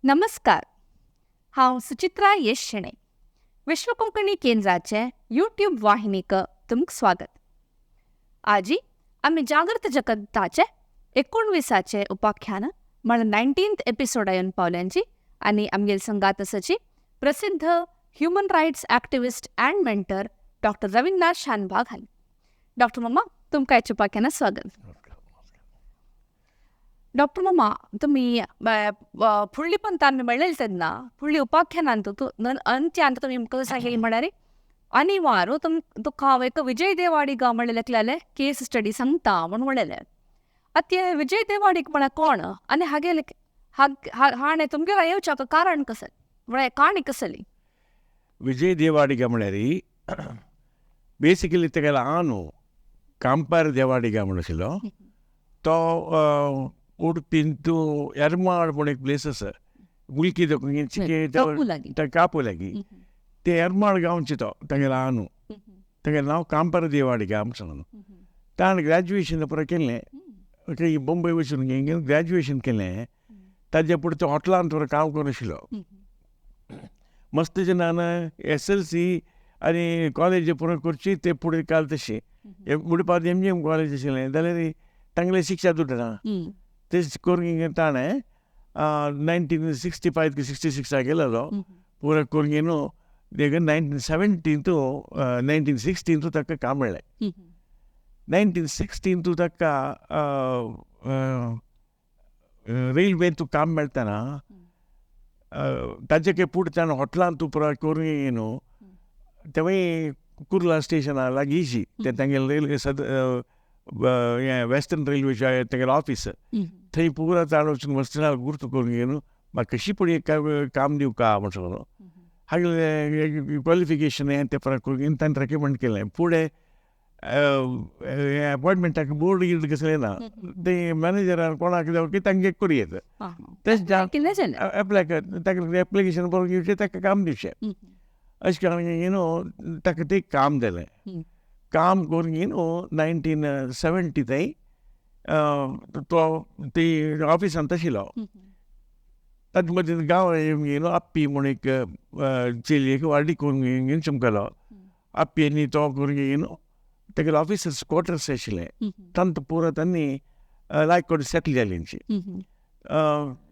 नमस्कार, हांव सुचित्रा येश शेणै. विश्व कोंकणी केंद्राचे यूट्यूब वाहिनीक तुमकां स्वागत. आजी आमी जागृत जगताचे 19आचे उपाख्यान म्हळ्यार 19th एपिसोडा येवन पावल्यांची आनी आमगेले संगात आसाची प्रसिद्ध human rights activist and mentor doctor Ravindranath Shanbhag हांणी. डॉक्टर मामा, तुमकां ह्याच्या उपाख्यानात स्वागत. डॉक्टर मामा, तुमी फुडली पंत आमी म्हणलेली तेन्ना फुडली उपाख्यानांत अंत्यांत तुमी आमकां सांगली म्हळ्यार अनिवार्य तुका हांव एक विजय देवाडिगा म्हणलेले केस स्टडी सांगता म्हूण म्हणलेलें. आतां ते विजय देवाडीग म्हळ्यार कोण आनी हागेले हाणें तुमगेर येवच्याक कारण कसलें, म्हळ्यार काणी कसली? विजय देवाडिगा म्हळ्यार बेसिकली तेगेलो आनो कांपार देवाडिगा म्हूण आशिल्लो. तो उडपींतू एरमाड म्हूण एक प्लेस आसा, मुलकी चिके कापू लागीं, ते एरमाड गांवचे तो तेगेलो आनो. तेगेलें नांव कांपार देवाडिगा म्हूण सांगलो. ताणें ग्रॅज्युएशन पुरो केल्लें, बॉम्बे वचून ग्रॅज्युएशन केलें. ताजे फुडें तो हॉटेलांत थोडो काम करून आशिल्लो. मस्त जनान SLC आनी कॉलेज पुरो करची ते फुडें काल तशी उडपांत MGM college आशिल्लें जाल्यार तांगेलें शिक्षा दुडना तेच करून ताणें 1965 की 66 गेलेलो पुरो करून न्हू देखून 1917 1916 ताका काम मेळ्ळें. 1916 ताका रेल्वेंत काम मेळटना ताजे काही फुडें ताणें हॉटेलांत पुरो करून न्हू तेवूय कुर्ला स्टेशना लागींची ते तांगेले रेल्वे सद हें वेस्टर्न रेल्वेचें तेगेलें ऑफीस थंय पुरो ताणें वचून वचना गुर्त करून घेवन म्हाका कशी पळय काम दिवका म्हण सांगलो. हागेलें क्वॉलिफिकेशन हें तें पुरो करून ताणें रेकमेंड केलें. फुडें अपॉयंटमेंटाक बोर्ड गिर्ड कसलें ना, ते मॅनेजरान कोणाक जावं की तांगे करूं येता तेच एप्लाय कर, ताका एप्लिकेशन बरोवन दिवचें, ताका काम दिवचें. अशें करून न्हू ताका तें काम दिलें. काम करून न्हू 1970 थंय तो ती ऑफिसांत आशिल्लो. ताजे मदीं गांव न्हू आप्पी म्हूण एक चेडयेक वाडी करून घेवन चमकलो. आप्पी आनी तो करून न्हू तेगेले ऑफिसर्स क्वॉर्टर्स आशिल्लें तांकां पुरो तांणी लायक करून सेटल जाली.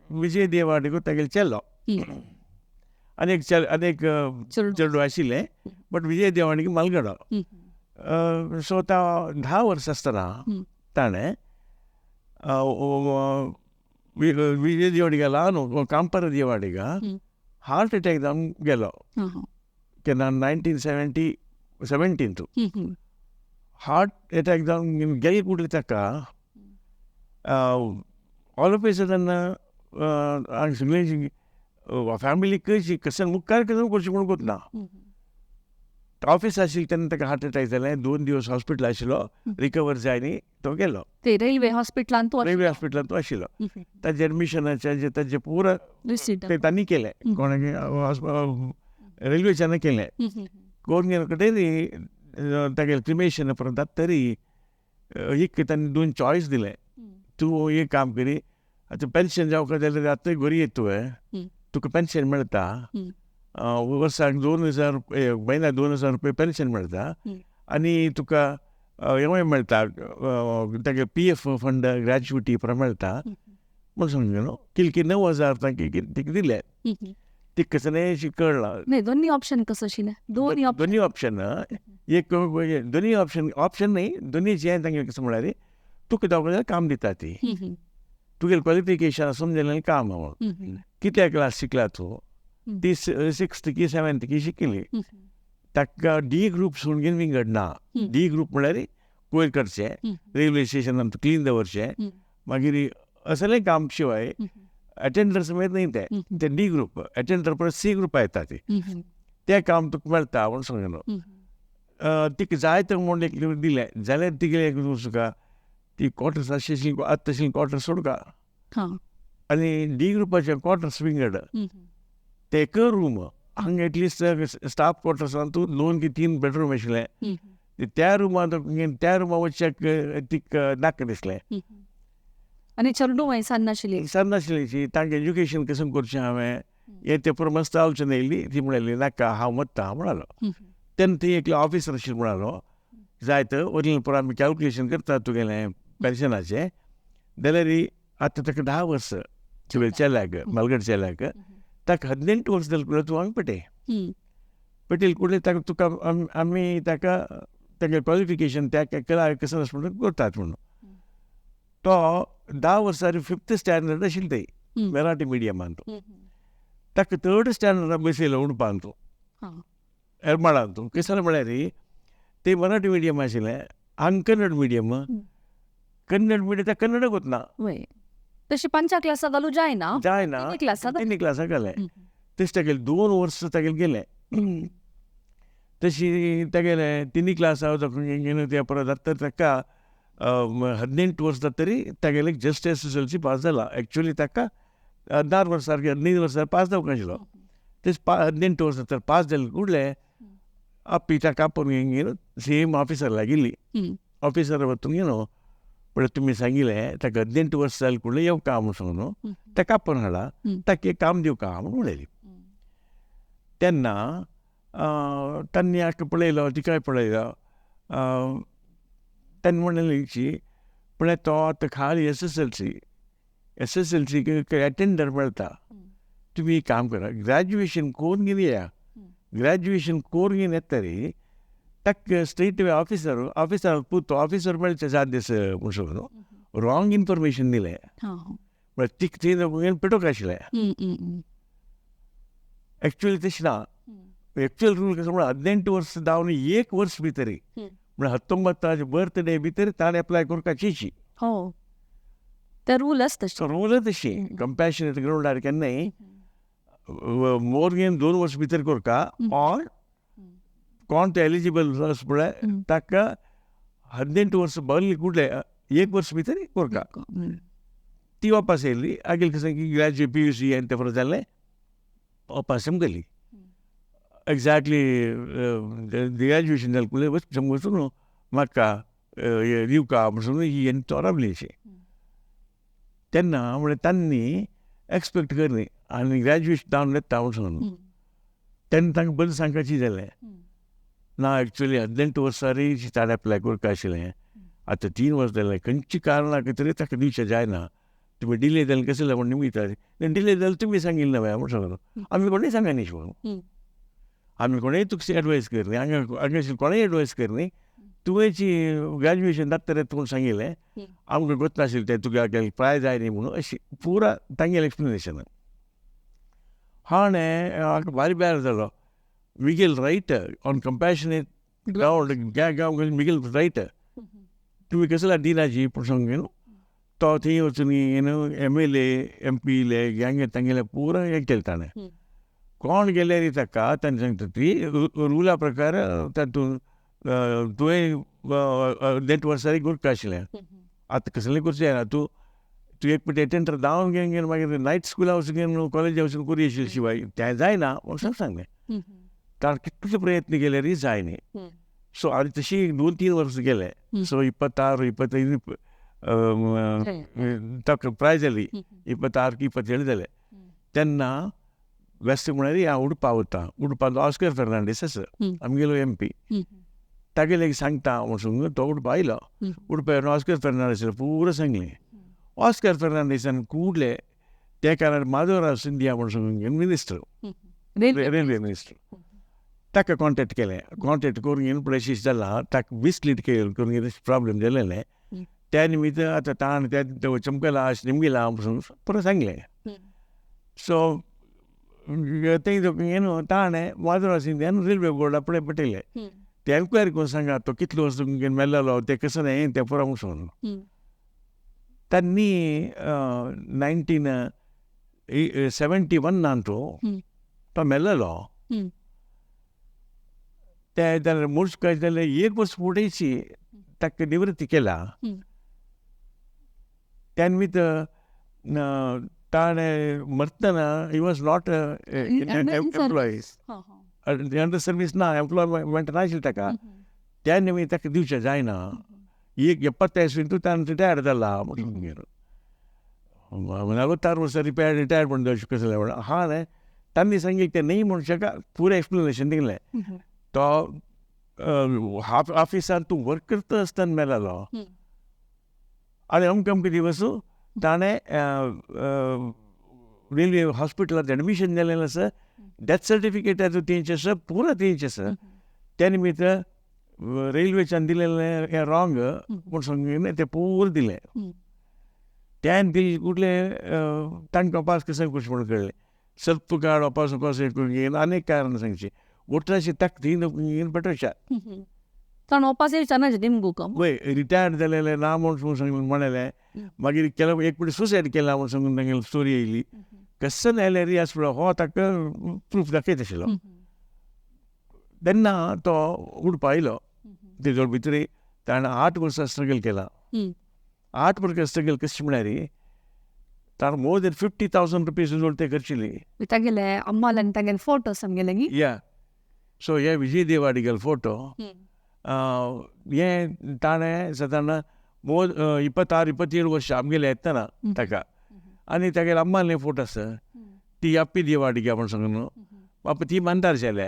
विजय देवाडिगो तेगेलो चेलो आनी एक आनी एक चेडूं आशिल्लें, बट विजय देवाडिग मालगडो. सो तो 10 वर्सां आसतना ताणें विजय देवाडिगा ल्हान कांपार देवाडिगा हार्ट एटॅक जावन गेलो केन्ना 1917 हार्ट एटॅक जावन गेले कुडले ताका ऑल ऑफ ए सडन सगळीं फॅमिली कशी कशें मुखार कशें करचें म्हूण कोत ना. ऑफिस आशिल्लें तेन्ना ताका हार्ट एटॅक जालें. 2 दिवस हॉस्पिटल आशिल्लो, रिकवर जायनी तो गेलो. ते रेल्वे हॉस्पिटलांत रेल्वे हॉस्पिटलांत तो आशिल्लो. ताजें एडमिशनाचें ताजें पुरो ते तांणी केलें, कोणाक रेल्वेच्यान केलें. करून गेले कडेन तागेलें क्रिमेशन परत जाता तरी एक तांणी 2 चॉयस दिलें. तूं एक काम करी, आतां पेन्शन जावंक जाल्यार आतां घरी येत तुवें, तुका पेन्शन मेळटा वर्साक 2000 रुपये, म्हयन्याक 2000 रुपये पेन्शन मेळटा आनी तुका हेंवूय मेळटा, तागे PF fund gratuity पुरो मेळटा म्हूण समजून न्हू. किलकी 9000 तांकां तिका दिले. तिका कसलें कळ्ळां. दोन्ही ऑप्शन कसं आशिल्लें? दोन्ही ऑप्शन एक दोन्ही ऑप्शन ऑप्शन न्ही, दोन्ही जें तांगेलें कसं म्हळ्यार तुका जावं काम दिता ती, तुगेलें क्वॉलिफिकेशन आसून जाल्यार काम म्हणून. कित्या क्लास शिकला तूं? ती 6th की 7th की शिकली. ताका डी ग्रूप सोडून घेवन विंगड ना. डी ग्रूप म्हळ्यार कोयर करचें, रेल्वे स्टेशनान क्लीन दवरचें, मागीर असलें काम शिवाय अटेंडर समेत न्ही ते ते डी ग्रूप अटेंडर परत सी ग्रुप येता ते तें काम तुका मेळटा म्हूण सांगलो. तिका जाय तर म्हूण एक दिलें जाल्यार तिगेलें तुका ती क्वॉर्टर्स आशिल्ली आतां तशी क्वॉर्टर्स सोडका आनी डी ग्रुपाचे क्वॉर्टर्स विंगड ते एक रूम हांगा एटलिस्ट स्टाफ क्वॉर्टर्सान तूं 2 की 3 बेडरूम आशिल्लें. त्या रुमांत त्या रुमा वचच्याक तिका नाका दिसलें. आनी चेडूं वयसान नाशिल्ली. नाशिल्ली. तांकां एज्युकेशन कसं करचें हांवें हें तें पुरो मस्त आलोचना येयली. ती म्हणली नाका, हांव मत्ता म्हणालो. तेन्ना थंय एकलो ऑफिसर आशिल्लो, म्हणालो जायत वरलीं पुरो आमी कॅल्कुलेशन करतात तुगेलें पेन्शनाचें जाल्यार आतां ताका 10 वर्स तुगे चेल्याक, मलगड चेल्याक, ताका 18 वर्स जालें तूं हांगा पेटय पेटील कुडले ताका तुका आमी ताका तागे क्वॉलिफिकेशन त्या कला कसं म्हणून करतात म्हणून. तो 10 वर्सांनी फिफ्थ स्टँडर्ड आशिल्लें थंय मराठी मिडियमान. तो ताका थर्ड स्टँडर्डा बसयलो उडपान तो एरमाळान. तो कशें म्हळ्यार ते मराठी मिडियम आशिल्लें, हांगा कन्नड मिडियम. कन्नड मिडियम ताका कन्नड वतना. वय, तशी पंचा क्लासा घालू जायना. जायना. तिन्ही क्लासाक. तिन्ही क्लासाक घालें. तशें तागेलें 2 वर्स तागेलें गेलें. तशी तागेलें तिन्ही क्लासा ते परत जाता ताका 18 वर्स जातरी तागेलें जस्ट एसएसएलसी पास जाला. एक्चुअली ताका 16 वर्सार, 15 वर्सार पास जावंक आशिल्लो. तेच 18 वर्स जाता पास जालें कुडलें आपी ताका आपोवन घेवन सेम ऑफिसर लागिल्ली. ऑफिसर वचून घेवन पळय तुमी सांगिल्लें ताका 18 वर्स जालें कुडलें येवका म्हूण सांगून ताका आपोवन हाडला, ताका एक काम दिवका म्हूण म्हणलेली. तेन्ना तांणी हाका पळयलो, तिकाय पळयलो. तांणी म्हणलें पळय तो आतां खाली एसएसएलसी, एसएसएलसीक एटेंडर मेळटा. तुमी एक काम करा, ग्रॅज्युएशन करून घेवन येया. ग्रॅज्युएशन करून घेवन येतरी ताका स्ट्रेट वे ऑफिसर ऑफिसर पूत ऑफिसर मेळचे सात दीस म्हूण सांगून रॉंग इन्फॉर्मेशन दिलें. म्हळ्यार तिका थंय पेटोवंक आशिल्लें. एक्चुअली तशें ना. एक्चुअल रूल कसो म्हळ्यार 18 वर्स जावन एक वर्स भितरी, म्हळ्यार 19 बर्थडे भितर ताणें एप्लाय करपाची. हो, ते रूलच तशें. रूलच तशी. कंपॅशनेट ग्रावंडार केन्नाय मोर देन 2 वर्स भितर करता ऑर कोण तो एलिजिबल पळय ताका 18 वर्स बरले कुडले एक वर्स भितर करता. ती वापस येयली. आगेल कशें की ग्रॅज्युएट पीयूसी आनी तें जालें, वापस गेली. एक्झॅक्टली ग्रॅज्युएशन जालें कुडले वचून म्हाका दिवका म्हणून ही आनी तो रावली अशी. तेन्ना म्हळ्यार तांणी एक्सपेक्ट करली आनी ग्रॅज्युएशन जावन येता म्हूण सांगून. तेन्ना तांकां बरें सांगपाचें जालें ना, एक्चुअली 18 वर्सांनी ताणें एप्लाय करपा आशिल्लें, आतां 3 वर्स जालें, खंयची कारणां तरी ताका दिवचें जायना. तुमी डिले जालें कशें जालें म्हूण निमित्त डिले जालें तुमी सांगिल्लें ना म्हूण सांगलो. आमी कोणूय सांगना न्ही म्हणून, आमी कोणेय तुका एडवायस करनी, हांगा हांगा कोणेय एडवायस करनी. तुवेंची ग्रॅज्युएशन जाता रे म्हूण सांगिल्लें, आमकां गोत नाशिल्लें तें तुका प्राय जाय न्ही म्हणून अशी पुरा तांगेलें एक्सप्लेनेशन. हाणें हाका भारी बेजार जालो. मिगेल रायट ऑन कंपॅशनेट ग्रावंड गांव मिगेल रायट, तुमी कसला दिनाची पूण सांगून तो थंय वचून न्हू एमएलए एमपीले गँगे तांगेले पुरा हें केलें ताणें. कोण गेल्यार ताका ताणें सांगता ती रुला प्रकार तातूंत तुवें 18 वर्सांनी करपा आशिल्लें, आतां कसलें करचें जायना. तूं तूं एक पाटी एटेंडर जावन घेवन मागीर नायट स्कुला वचून घेवन कॉलेजा वचून करूं आशिल्लें, शिवाय तें जायना म्हणून सांगलें. ताणें कितले प्रयत्न केल्यारय जायना. सो आनी तशी 2-3 वर्स गेले. सो 26 25 ताका प्राय जाली, 26 27 जाले. तेन्ना वेस्ट म्हळ्यार हांव उडपा वता. उडपा ऑस्कर फेर्नांडीस आसा आमगेलो एमपी, तागेले सांगता म्हूण सांगून तो उडपा आयलो. उडपा येवन ऑस्कर फेर्नांडीस पुरो सांगलें. ऑस्कर फेर्नांडीसान कुडले त्या कारणान माधवराव सिंधिया म्हूण सांगून मिनिस्टर, रेल्वे मिनिस्टर, ताका कॉन्टेक्ट केलें. कॉन्टेक्ट करून घेवन पळय अशें जालां, ताका मिसलीड करून प्रॉब्लम जालेलें. त्या निमित्त आतां ताण त्या चमकला अशें निमगिलां म्हणून परत सांगलें. सो तें न्हू ताणें माधवराव सिंधियान रेल्वे बोर्डा पळय पटयलें, ते एन्क्वायरी करून सांगा तो कितलो वर्स मेल्लो तें कसो हें तें पुरो म्हणून सांगून. तांणी 1971 तो मेल्लो. ते जाल्यार मोर्च जाल्यार एक वर्स फुडेंची ताका निवृत्ती केला. त्या निमित्त ताणें मरतना he was not employees under service ना, एम्प्लॉयमेंट नाशिल्लें ताका. त्या निमित्त ताका दिवचें जायना. एक 70 तूं ताणें रिटायर जाला म्हणून. 46 वर्सां रिटायर्ड म्हणून जावं कसलें म्हणून हा न्हय तांणी सांगितलें तें न्ही म्हणून शकता पुरें एक्सप्लेनेशन दिलें. तो ऑफिसान तूं वर्क करता आसतना मेळ्ळो आनी अमके अमके दिवस ताणें रेल्वे हॉस्पिटलांत एडमिशन जालेलें आसा, डेथ सर्टिफिकेट तेंचें आसा, पुरो तेंचें आसा. त्या निमित्त रेल्वेच्यान दिलेलें हें रॉंग म्हूण सांगून तें पूर दिलें. त्यान दिल कुठले तांकां पास कशें करचें म्हणून कळ्ळें. सल्प कार्ड वापस वापस घेवन आनीक कारण सांगचें 18 तक तीन पेटोवच्या वय रिटायर्ड जालेलें ना म्हूण सांगून म्हणलें. मागीर केला एक पटी सुसायड केला म्हूण सांगून तांगेली स्टोरी येयली. कशें आयल्यार रियाज पळय हो ताका प्रूफ दाखयत आशिल्लो. तेन्ना तो उडपा आयलो तेजो भितर ताणें 8 वर्सां स्ट्रगल केला. 8 वर्सां स्ट्रगल कशें म्हळ्यार ताणें मोर दॅन 50,000 रुपीज जोड ते खर्चिली. तागेले अम्माल आनी तागेले फोटो आमगेले. या सो हे विजय देवाडिगल फोटो हे ताणें सादारण मोर 26 27 वर्सां आमगेले येतना ताका. आनी तागेले अम्माले फोटो आसा ती अप्पी देवाडिगा म्हूण सांगून बापा ती मानदार जाले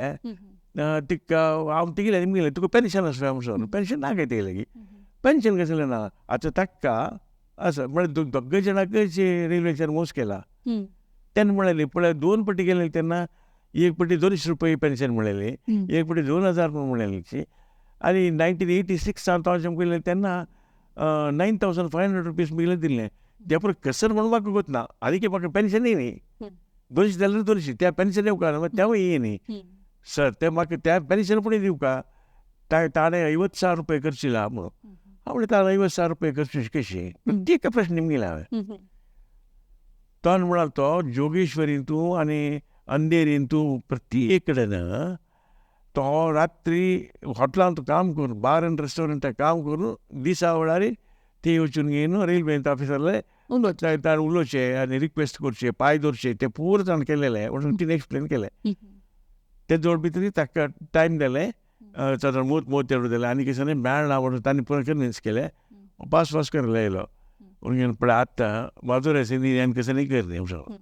तिका हांव तिगेले निमगेलें तुका पेन्शन आसा म्हूण सांगून पेन्शन ना काय तिगेलें की पेन्शन कसलें ना आतां ताका आसा म्हळ्यार दोग जाणांक रेल्वेचेर मोस केला. तेन्ना म्हळें पळय 2 पटी गेले तेन्ना एक पटी 200 रुपये पेन्शन मेळ्ळेली, एक पटी 2000 म्हूण मेळ्ळेली. आनी 1986 तो गेले तेन्ना 9,500 रुपीज मेळ्ळे दिल्लें. ते पूण कसर म्हणून म्हाका गोत ना आनी म्हाका पेन्शन न्ही 200 जाल्यार 200 त्या पेन्शन येवका तेवूय ये न्ही सर ते म्हाका त्या पेन्शन पण दिवका ताणें 50,000 रुपये खर्चिला म्हणून. हांव म्हणलें ताणें 50,000 रुपये खर्च कशी प्रत्येक प्रश्न निमगेले हांवें. तो म्हळ्यार तो जोगेश्वरींतू आनी अंधेरींतू प्रत्येक कडेन तो रात्री हॉटेलांत काम करून बार आनी रेस्टॉरंटात काम करून दिसा वेळार ते वचून घेवन रेल्वेंत ऑफिसरले ताणें उलोवचें आनी रिक्वेस्ट करचें पांय दवरचें तें पूर ताणें केलेलें म्हणून तिणें एक्सप्लेन केलें. ते जोड भितर ताका टायम दिलें सादारण मोत मोत तेडो दिलें आनी कितें मेळना म्हणून तांणी पुरो कन्विन्स केलें. पास पास करायला येयलो म्हणून पळय आतां बाजूर आसा कशें न्ही कर न्ही म्हणून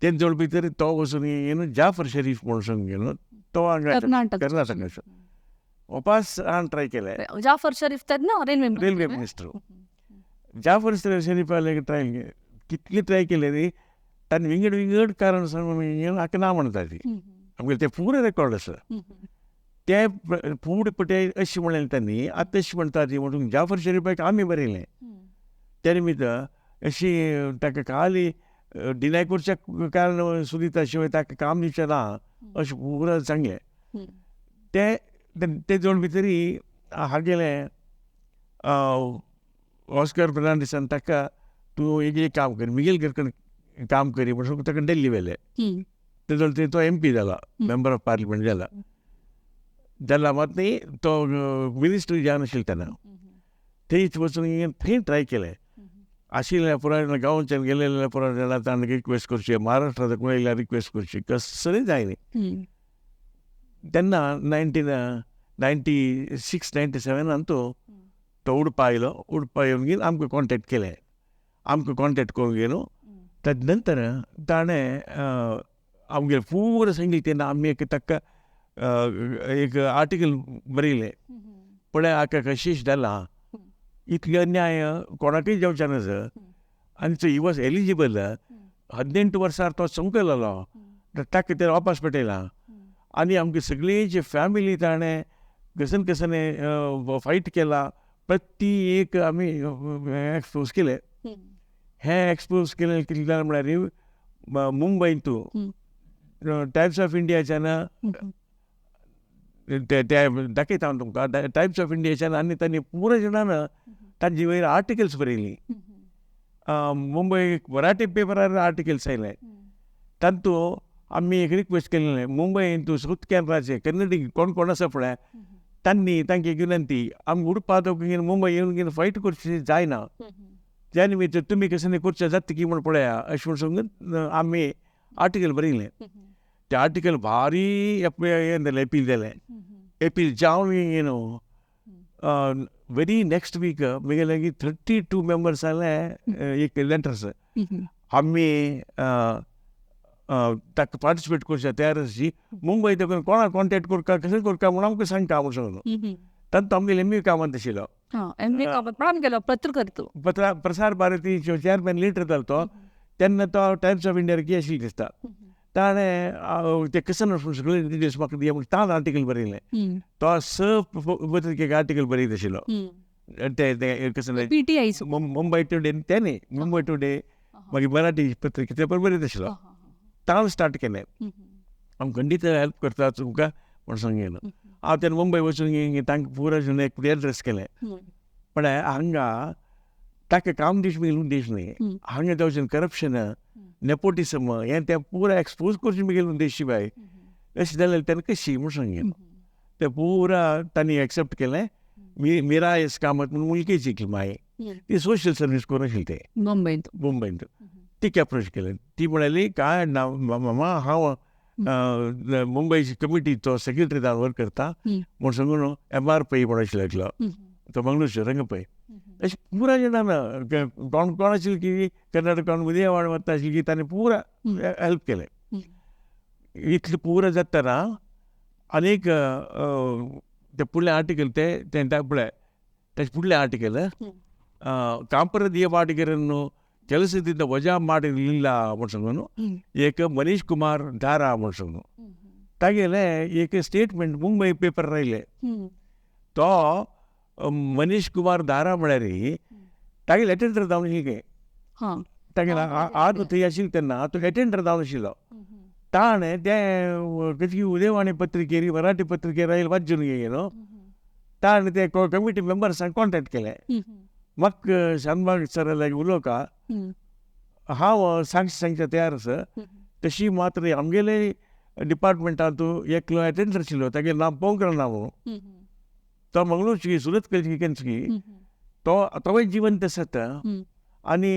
ते जोड भितर तो वचून येवन जाफर शरीफ म्हणून सांगून गेलो तो हांगा कर्नाटकाचो वापस हांवें ट्राय केलें. जाफर शरीफ तर ना रेल्वे मिनिस्टर जाफर शरीफाले ट्राय कितले ट्राय केले रे ताणें विंगड विंगड कारण सांगून हाका ना म्हणटा ती आमगेलें तें पुरें रेकॉर्ड आसा. ते फुडें पटे अशें म्हणलें तांणी आतां अशें म्हणटा ती म्हणून जाफर शरीफाक आमी बरयलें. त्या निमित्त अशी ताका खाली डिनाय करच्या कारण सुदिता शिवाय ताका काम दिवचें ना अशें पुरो सांगलें. ते ते जोड भितरी हागेलें ऑस्कर फर्नांडीसान ताका तूं एक एक काम कर मिगेल घरकन काम करी म्हणून ताका दिल्ली व्हेलें. ते जोड तो एम पी जाला, मेंबर ऑफ पार्लिमेंट जाला जाला मात न्ही तो मिनिस्टर जावन आशिल्लो तेन्ना थंयच वचून थंय ट्राय केलें. आशिल्ल्या पुराय गांवच्यान गेलेल्या पुराय जाणां ताणें रिक्वेस्ट करची महाराष्ट्रांत कोण येयल्यार रिक्वेस्ट करची कसलें जाय न्ही. तेन्ना 1996 97 तो तो उडपा आयलो. उडपा येवन घेवन आमकां कॉन्टेक्ट केलें. आमकां कॉन्टेक्ट करून गेलो तद नंतर ताणें आमगेलें पूर सांगलें तेन्ना आमी एक ताका एक आर्टिकल बरयलें पळय हाका कशीश जाला इतले अन्याय कोणाकय जावचे ना सर. आनी तो he was eligible 18 वर्सां तो संकलेलो ताका तें वापस पेटयला. आनी आमगे सगळी जी फॅमिली ताणें कसन कसने फायट केला प्रति एक आमी एक्सपोज केलें. हें एक्सपोज केलें कितें म्हळ्यार मुंबयंतू टायम्स ऑफ इंडियाच्यान ते दाखयता हांव तुमकां टायम्स ऑफ इंडियाच्यान आनी तांणी पुरो जाणान तांचे वयर आर्टिकल्स बरयलीं. मुंबय मराठी पेपरार आर्टिकल्स आयले. तातूंत आमी एक रिक्वेस्ट केल्लें मुंबयंत सावथ कॅनराचे कन्नडी कोण कोण आसा पळय तांणी तांकी विनंती आमी उडपा मुंबय येवन फायट करची जायना त्या निमित्त तुमी कशें करचें जाता की म्हूण पळया अशें म्हूण सांगून आमी आर्टिकल बरयलें. ते आर्टिकल भारी हें जालें, एपील जालें. एपील जावन न्हू व्हेरी नेक्स्ट वीक म्हगे लागीं 32 मेंबर्स आसले एक लेटर्स आमी ताका पार्टिसिपेट करच्या तयार आसची मुंबय देखून कोणा कॉन्टेक्ट करता कशें करता म्हूण आमकां सांगता म्हूण सांगलो. तांतो आमगेले एम ए कामत आशिल्लो. पत्र प्रसार भारतीचो चेअरमॅन लिडर जालो तो तेन्ना तो टायम्स ऑफ इंडिया की आशिल्ली दिसता. ताणें ते किसन सगळे डिटेल्स म्हाका दी म्हूण ताणें आर्टिकल बरयलें. तो स पत्रिकेक आर्टिकल बरयत आशिल्लो. ते किसन मुंबय टुडे तें न्ही मुंबय टुडे मागीर मराठी पत्रिके ते पण बरयत आशिल्लो. ताणें स्टार्ट केलें आम खंडीत हेल्प करता तुमकां म्हूण सांगलें. हांव तेन्ना मुंबय वचून तांकां पुरो एक एड्रेस केलें. पण हांगा ताका काम देश म्हगेलो उद्देश न्ही, हांगा जावचें करप्शन नेपोटिसम हें तें पुरा एक्सपोज करचें म्हगेलो उद्देश बाय. अशें जाल्यार तेन्ना कशी म्हूण सांगलें. तें पुरा तांणी एक्सेप्ट केलें. मिरा एस कामत म्हूण मुलकेची एकली माय ती सोशल सर्वीस करून आशिल्ली ते मुंबयंत मुंबयंत तिका अप्रोच केलें. ती म्हणाली काय ना मामा हांव मुंबयची कमिटीचो सेक्रेटरी जावन वर्क करता म्हूण सांगून एम आर पै म्हूण आशिल्लो एकलो तो मंगळूरचो रंग पै. अशें पुरा जाणां कोण कोण आशिल्ली की कर्नाटक कोण उदयवाण वता आशिल्ली की ताणें पुरा हेल्प केलें. इतलें पुरा जातना आनीक ते फुडलें आर्टिकल तें पळय तेजें फुडलें ಆರ್ಟಿಕಲ್ ಕಾಂಪ್ರದಿಯ ವಾಡಿಗರನ್ನು ಕೆಲಸದಿಂದ ವಜಾ ಮಾಡಿರಲಿಲ್ಲ म्हणून एक मनीष कुमार दारा म्हणून तागेलें एक स्टेटमेंट मुंबय पेपर आयलें. तो मनीष कुमार दारा म्हळ्यार तागेले अटेंडर जावन आशिल्लें. तागेले आद थंय आशिल्लें तेन्ना तो अटेंडर जावन आशिल्लो. ताणें तें कशी उदयवाणी पत्रिकेर मराठी पत्रिकेर आयले वाचून न्हू ताणें ते कमिटी मेंबर्सांक कॉन्टेक्ट केलें. म्हाका शानबाग सर लागीं उलोवका हांव सांगच्या तयार आसा. तशी मात्र आमगेले डिपार्टमेंटांत एकलो अटेंडर आशिल्लो तागेलें नांव पोंकरा नांव तो मंगळूरची सुरत केन्सकी तो तोवूय जिवंत आसात आनी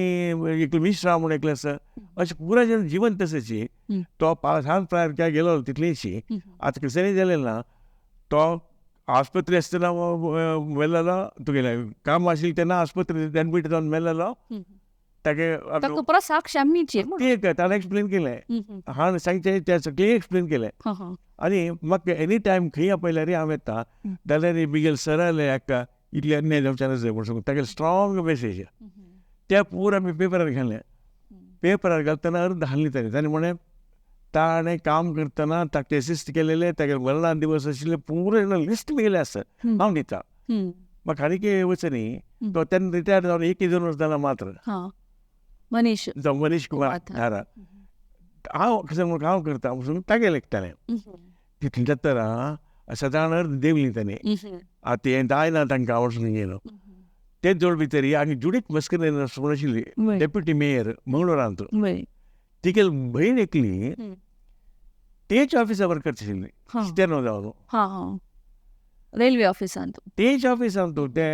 एकलो मिश्रा म्हूण एकलो आसा. अशें पुराय जाण जिवंत आसाची. तो सान प्रायर काय गेलो तितलीशी आतां कसलें जालें ना. तो आस्पत्रे आसतना मेलेलो तुगेलें काम आशिल्लें तेन्ना आस्पत्रे एडमीट जावन मेलेलो. तागे ताणें एक्सप्लेन केलें हांवें सांगचें तें सगळें एक्सप्लेन केलें. आनी म्हाका एनी टायम खंय आपयल्यार हांव येता जाल्यार म्हगेले सराले हाका इतलें अन्याय जावचें ना म्हूण सांगून तागेलें स्ट्रोंग मेसेज त्या पुरा आमी पेपरार घालें. पेपरार घालतना अर्द हाडली ताणें ताणें म्हणलें ताणें काम करतना ताका एसिस्ट केलेलें तागेले मरणा दिवस आशिल्ले पुरो लिस्ट म्हगेलें आसा हांव दिता. म्हाका आनीक वचनी तो तेन्ना रिटायर जावन 1-2 वर्स जाला मात्र. मनीष मनीष कुमार धारा हांव कशें म्हूण हांव करता म्हणून तागेलें लेखतालें. तितलें जातना सदां अर्द देंवली ताणें आतां हें जायना तांकां वचून गेलो. तेच जोड भितर आनी जुडीत मस्करेन्हस म्हूण आशिल्ली डेप्युटी मेयर मंगळुरांत तिगेली भयण एकली तेच ऑफिसा वर्क करता आशिल्ली स्टेनो जावन रेल्वे ऑफिसांत तेच ऑफिसांत ते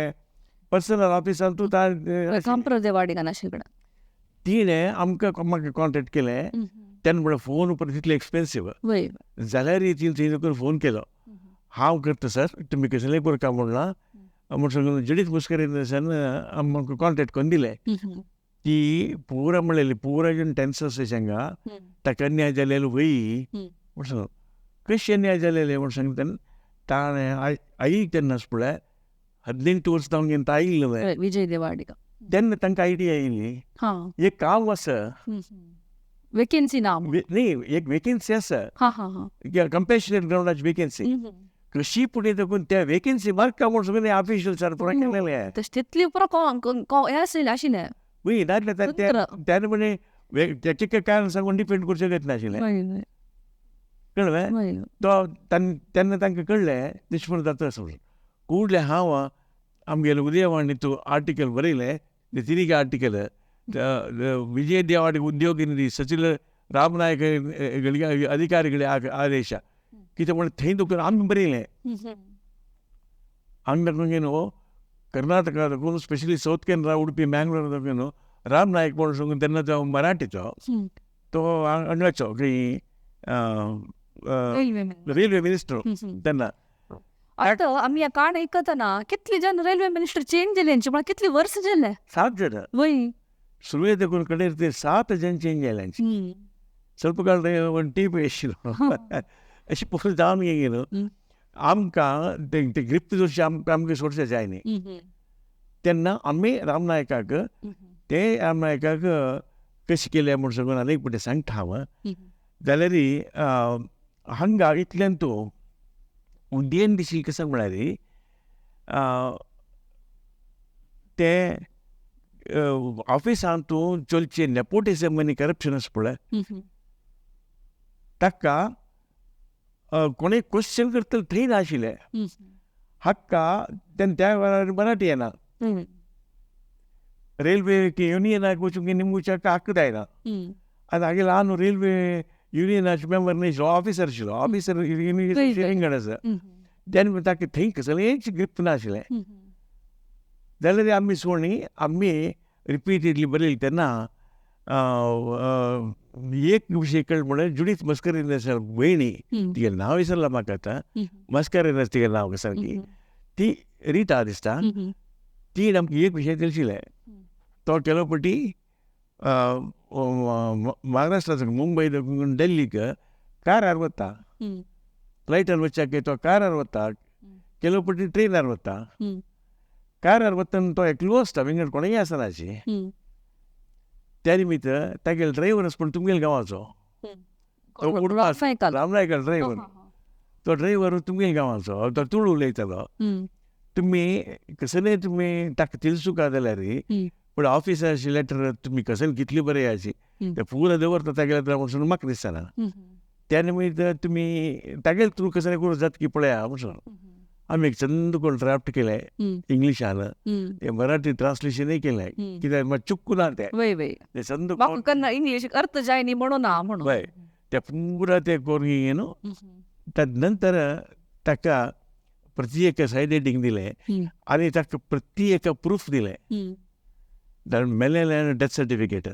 पर्सनल ऑफिसांत तिणें आमकां म्हाका कॉन्टेक्ट केलें. तेन्ना म्हळ्यार फोन उपर तितले एक्सपेन्सीव जाल्यार तिणें थंय करून फोन केलो हांव करता सर तुमी कसलें करता म्हणलां म्हूण सांगून जुडीत मस्करेन्हसान आमकां कॉन्टेक्ट करून दिलें. ती पुरा म्हणलेली पुरा जण टेन्सस हांगा ताका अन्याय जालेलो वय म्हूण सांगू कशें अन्याय जालेलें म्हूण सांगता तेन्ना ताणें आई तेन्ना पळय 18 वर्स जावन आयिल्लें विजय देवाडिगा तेन्ना तांकां आयडिया आयली एक काम आसा वेकेन्सी ना न्ही एक वेकेन्सी आसा कंपॅशनेट ग्रावंडाची वेकेन्सी कशी फुडें देखून त्या वेकेन्सी मार्का म्हूण सगळें ऑफिशियल सर पुरा केलेलें तितली पुरो हें आशिल्लें आशिल्लें वय नासलें त्याने म्हणे तेचें कारण सांगून डिपेंड करूं शकत नाशिल्लें कळ्ळें. तो तेन्ना तांकां कळ्ळें तशें म्हणून जाता असो कुडलें हांव आमगेलें उदयवाणी तूं आर्टिकल बरयलें ते तिरीक आर्टिकल ವಿಜಯ ದೇವಾಡಿಗ ಉದ್ಯೋಗ निधी सचिव रामनायक अधिकारीकडे आदेश कितें म्हण थंय दुकान आमी बरयलें. हांगा न्हू कर्नाटका दाखोवन स्पेशली सावथ केनरा उडपी मँगलोर दाखोवन न्हू राम नायक म्हणून सांगून तेन्ना तो मराठीचो तो हांगाचो खंय रेल्वे मिनिस्टर तेन्ना आतां आमी ह्या काण आयकतना कितले जन रेल्वे मिनिस्टर चेंज जाले म्हळ्यार कितली वर्स जाले 7 जण वय सुरवे देखून कडेन ते 7 जण चेंज जाले. ಸ್ವಲ್ಪ काळ टीप आशिल्लो अशें पयलीं जावन गेलो. आमकां ते ग्रिप्त जोडचे आमकां आमकां सोडचें जाय न्ही. तेन्ना आमी रामनायकाक ते रामनायकाक कशें केलें म्हूण सगळें आनी एक पटी सांगता हांव. जाल्यार हांगा इतल्यान तूं उदयन दिशी कसो म्हळ्यार ते ऑफिसान तूं चलचें नेपोटिजम आनी करप्शन आसा पळय ताका कोणें क्वेश्चन करतले थंय नाशिल्लें. हाका तेन्ना त्या वेळार मराठी येना, रेल्वे युनियनाक वचूंक निमगुच्याक हक्क जायना. आनी हागे ल्हान रेल्वे युनियनाचे मेंबर न्हय आशिल्लो, ऑफिसर आशिल्लो, ऑफिसर युनियन आसा. तेन्ना ताका थंय कसलेंच ग्रिप नाशिल्लें. जाल्यार आमी सोणी आमी रिपीटेडली बरयली तेन्ना एक विशय कळ्ळें म्हणल्यार जुडीत मस्करिनस भयणी, तिगेलें नांव विसरलां म्हाका आतां, मस्करिनस तिगेलें नांव सारकी, ती रिता दिसता, ती आमकां एक विशय दिशिल्लें. तो केलो पटी महाराष्ट्राचो मुंबय दिल्लीक कारार वता, फ्लायटार वचच्याक तो कारार वता, केलो पटी ट्रेनार वता. कारार वतना तो एकलो आसता, विंगड कोणूय आसना अशी. त्या निमित्त तागेलो ड्रायव्हर आसा पूण तुमगेल्या गांवाचो, रामनायकालो ड्रायव्हर, तो ड्रायव्हर तुमगेल्या गांवाचो, तो तुळू उलयतालो. तुमी कसलें तुमी ताका तिलसुका जाल्यार पूण ऑफिसाचे लेटर तुमी कसलें कितली बरें याची ते पुरो दवरता तागेल्या थ्रू म्हणून म्हाका दिसना. त्या निमित्त तुमी तागेले थ्रू कसलें करूं जाता की पळया म्हणून आमी एक चंद करून ड्राफ्ट केलें इंग्लिशान, ते मराठी ट्रान्सलेशनूय केलें, कित्याक मातशें चुकूं ना तें चंद इंग्लीश अर्थ जाय न्ही म्हणून ना म्हणून हय ते पुरा ते करून न्हू. तद नंतर ताका प्रति एक सायड हेडींग दिलें आनी ताका प्रति एक प्रूफ दिलें. मेलेलें डेथ सर्टिफिकेट,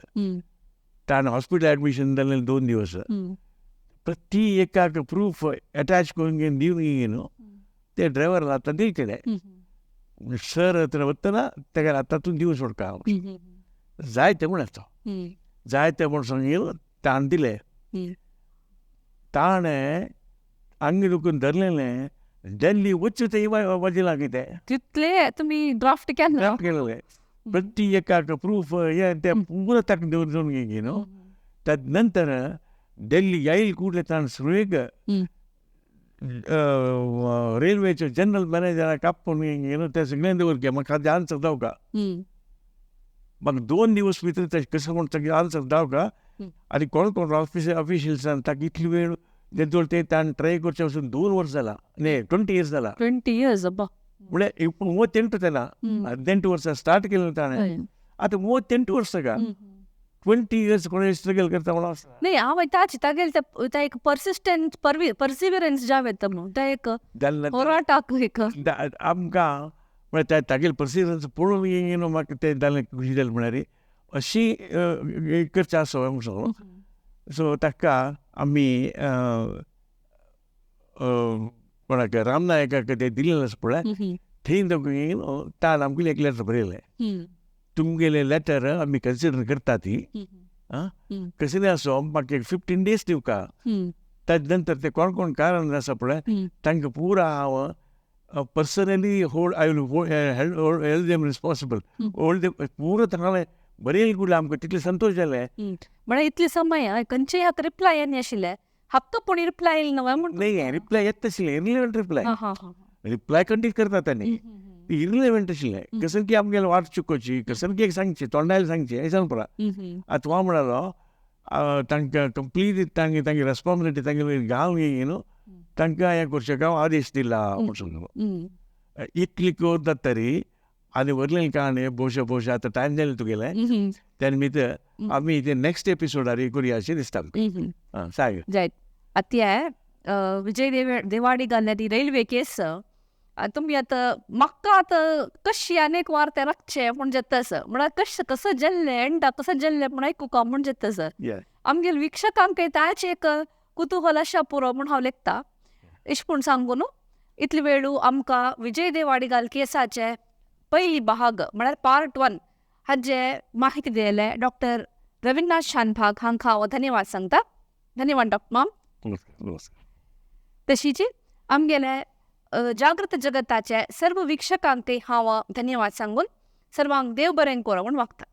ताणें हॉस्पिटल एडमिशन जालें 2 दिवस, प्रति एकाक प्रूफ एटॅच करून दिवन न्हू ते ड्रायव्हर आतां दिवचेले सर थंय वतना ताका आतां दिवन सोडका जाय तें म्हण तो जाय तें म्हण सांगील ताणें दिलें. ताणें हांगा दुखून धरलेलें दिल्ली वच्चें तें वजिलां कितें तितलें तुमी ड्राफ्ट केलें, ड्राफ्ट केलें प्रति एकाक प्रूफ हें तें पुरो ताका दवरून गे न्हू. तद नंतर दिल्ली येयल कुडले ताणें सुरवेक रेल्वेचे जनरल मॅनेजराक आपोवन न्हू तें सगळें दवर की म्हाका आन्सर दावका, म्हाका 2 दिवस भितर तें कसो म्हण ताका आन्सर दावका. आनी कोण कोण ऑफिशियल्सान ताका इतलो वेळ तेदोळ ते ताणें ट्राय करचें वचून 2 वर्स जाला न्ही 20 इयर्स जाला, 20 इयर्स म्हळ्यार 38 तेन्ना 18 वर्सां स्टार्ट केलें ताणें, आतां 38 वर्सां का 20 इयर्स कोणें स्ट्रगल करता म्हणून न्ही. हांव ताची तागेलें तें एक पर्सिस्टंट पर्सिविरन्स जावं येता म्हणून तें एक होराटाक एक आमकां म्हळ्यार तागेलें पर्सिविरन्स पळोवन न्हू म्हाका तें जालें खुशी जालें म्हळ्यार अशी करचें आसा म्हूण सगळो. सो ताका आमी कोणाक रामनायकाक तें दिलें आसा पळय थंय दोगून ताणें आमकां एक लेटर बरयलें, तुमगेलें लेटर आमी कन्सिडर करता ती कसलें आसो म्हाका एक 15 डेज दिवका. ताजे नंतर ते कोण कोण कारण आसा पळय तांकां पुरा हांव personally hold I will hold them responsible, hold them पुरो तांकां बरयलें कुडलें आमकां तितलें संतोश जालें. म्हळ्यार इतले समय खंयचेय हाका रिप्लाय येना आशिल्लें, हक्क पूण रिप्लाय येयलो ना म्हूण न्ही, रिप्लाय येता आशिल्लें, इरिलेवंट रिप्लाय, रिप्लाय कंटीन्यू करता तांणी, इरिलेवंट आशिल्लें. कसं की आमगेले वाट चुकोवची, कसं की सांगचें तोंडायले सांगचें हें सांग पळय. आतां हांव म्हणालो तांकां कंप्लीट तांगे तांगे रेस्पॉन्सिबिलिटी तांगे गांव न्हू तांकां हें करचें हांव आदेश दिला म्हूण सांगलो. इतली कर जाता तरी आनी वरलें काणी भोवशे भोवशे आतां टायम जालें तुगेलें, त्या निमित्त आमी ते नेक्स्ट एपिसोडार करुया अशें दिसता आमकां. सांग जायत आतां विजय देवाडी ती रेल्वे केस तुमी आतां म्हाका आतां कशी आनी एक वार तें राखचें म्हूण जाता सर, म्हळ्यार कशें कसो जाल्लें एंडा कसो जाल्लें म्हूण आयकूंक म्हूण जाता सर. आमगेले वीक्षकांक ताचें एक कुतूहल आसा पुरो म्हूण हांव लेखता. अशें पूण सांगू न्हू इतले वेळू आमकां विजय देवाडिगाल केसाचे पयली भाग म्हळ्यार पार्ट 1 हाजे माहिती दिले डॉक्टर रविंद्रनाथ शानभाग हांकां हांव धन्यवाद सांगता. धन्यवाद डॉक्टर माम. नमस्कार, नमस्कार. तशीच आमगेले जागृत जगताचे सर्व वीक्षकांक ते हांव धन्यवाद सांगून सर्वांक देव बरें करो म्हूण वागता.